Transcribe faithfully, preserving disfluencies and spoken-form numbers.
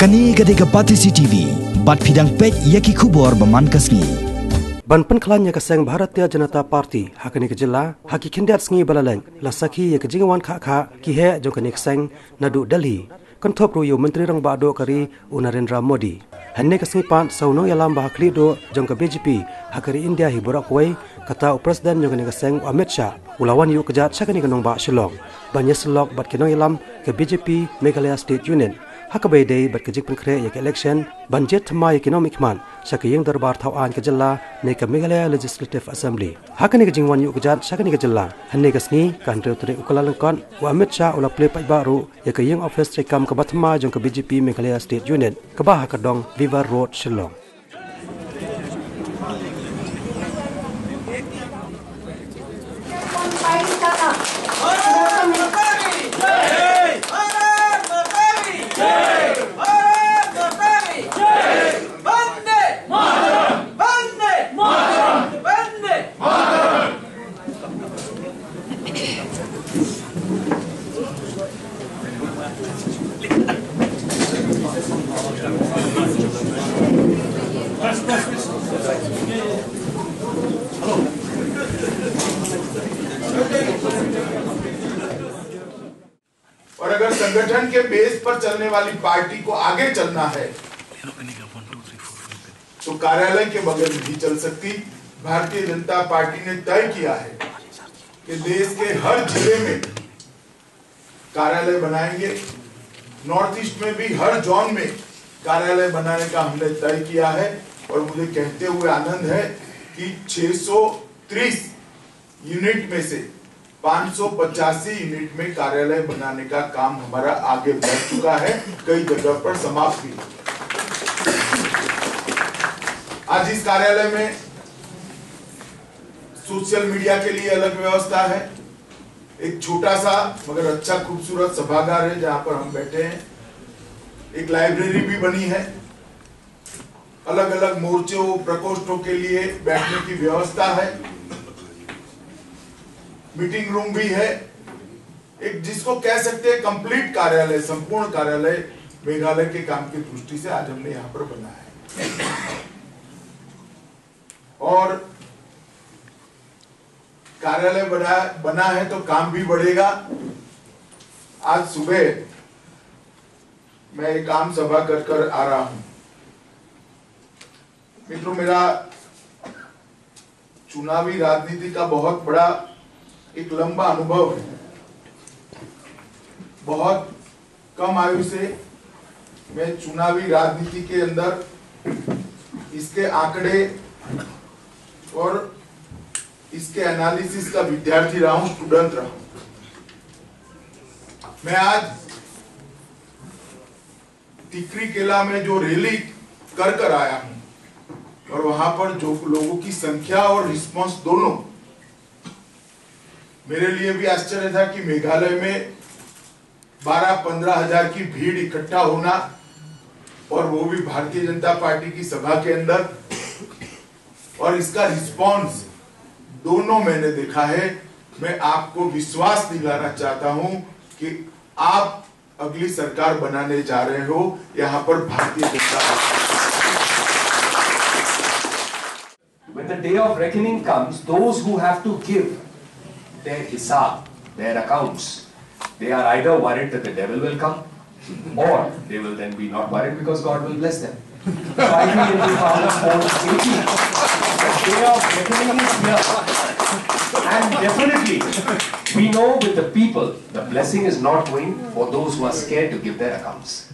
Kane ka dei ka Batesi T V, bad phi dang peit ïa ki khubor ba man ka sngi. Ban pynkhlaiñ ïa ka seng Bharatiya Janata Party ha kane ka jylla, ha ki khyndiat sngi ba la leit, la sakhi ïa ka jingwan khah khah ki heh jong kane ka seng naduh Delhi, kynthup ruh ïa u Myntri Rangbah Duh ka ri u Narendra Modi. Hynne ka sngi pat, sa u nongïalam ba ha khlieh duh jong ka B J P ha ka ri India hi baroh kawei, kata u President jong kane ka seng u Amit Shah, u la wan ïuh kjat sha kane ka nongbah Shillong ban ïasyllok bad ki nongïalam ka B J P Meghalaya State Unit, ha kaba ïadei bad ka jingpynkhreh ïa ka election ban jied thymmai ïa ki nongmihkhmat sha ka ïing dorbar thawaiñ ka jylla ne ka Meghalaya Legislative Assembly. Ha kane ka jingwan ïuh kjat sha kane ka jylla hynne ka sngi, ka hynriew tarik u Kyllalyngkot, u Amit Shah u la plie paidbah ruh ïa ka ïing office treikam kaba thymmai jong ka B J P Meghalaya State Unit, kaba ha ka dong Vivar Road, Shillong. और अगर संगठन के बेस पर चलने वाली पार्टी को आगे चलना है, तो कार्यालय के बगैर नहीं चल सकती। भारतीय जनता पार्टी ने तय किया है कि देश के हर जिले में कार्यालय बनाएंगे। नॉर्थ ईस्ट में भी हर जोन में कार्यालय बनाने का हमने तय किया है और मुझे कहते हुए आनंद है कि छह सौ तीस यूनिट में से पाँच सौ पचासी यूनिट में कार्यालय बनाने का काम हमारा आगे बढ़ चुका है, कई जगह पर समाप्त भी। आज इस कार्यालय में सोशल मीडिया के लिए अलग व्यवस्था है, एक छोटा सा मगर अच्छा खूबसूरत सभागार है जहां पर हम बैठे हैं, एक लाइब्रेरी भी बनी है, अलग अलग मोर्चों प्रकोष्ठों के लिए बैठने की व्यवस्था है, मीटिंग रूम भी है, एक जिसको कह सकते हैं कंप्लीट कार्यालय, संपूर्ण कार्यालय मेघालय के काम की दृष्टि से आज हमने यहाँ पर बनाया है। और कार्यालय बना बना है तो काम भी बढ़ेगा। आज सुबह मैं एक आम सभा कर कर आ रहा हूं। मित्रों, मेरा चुनावी राजनीति का बहुत बड़ा एक लंबा अनुभव है। बहुत कम आयु से मैं चुनावी राजनीति के अंदर इसके आंकड़े और इसके एनालिसिस का विद्यार्थी रहा हूं, स्टूडेंट रहा हूं। मैं आज टिकरी केला में जो रैली कर कर आया हूं और वहां पर जो लोगों की संख्या और रिस्पांस दोनों, मेरे लिए भी आश्चर्य था कि मेघालय में बारह पन्द्रह हजार की भीड़ इकट्ठा होना, और वो भी भारतीय जनता पार्टी की सभा के अंदर, और इसका रिस्पांस दोनों मैंने देखा है। मैं आपको विश्वास दिलाना चाहता हूं कि आप अगली सरकार बनाने जा रहे हो, यहां पर भारतीय जनता पार्टी। When the day of reckoning comes, those who have to give their hisab, their accounts, they are either worried that the devil will come, or they will then be not worried because God will bless them. So I think in two thousand fourteen, the day of reckoning is here. And definitely, we know with the people, the blessing is not going for those who are scared to give their accounts.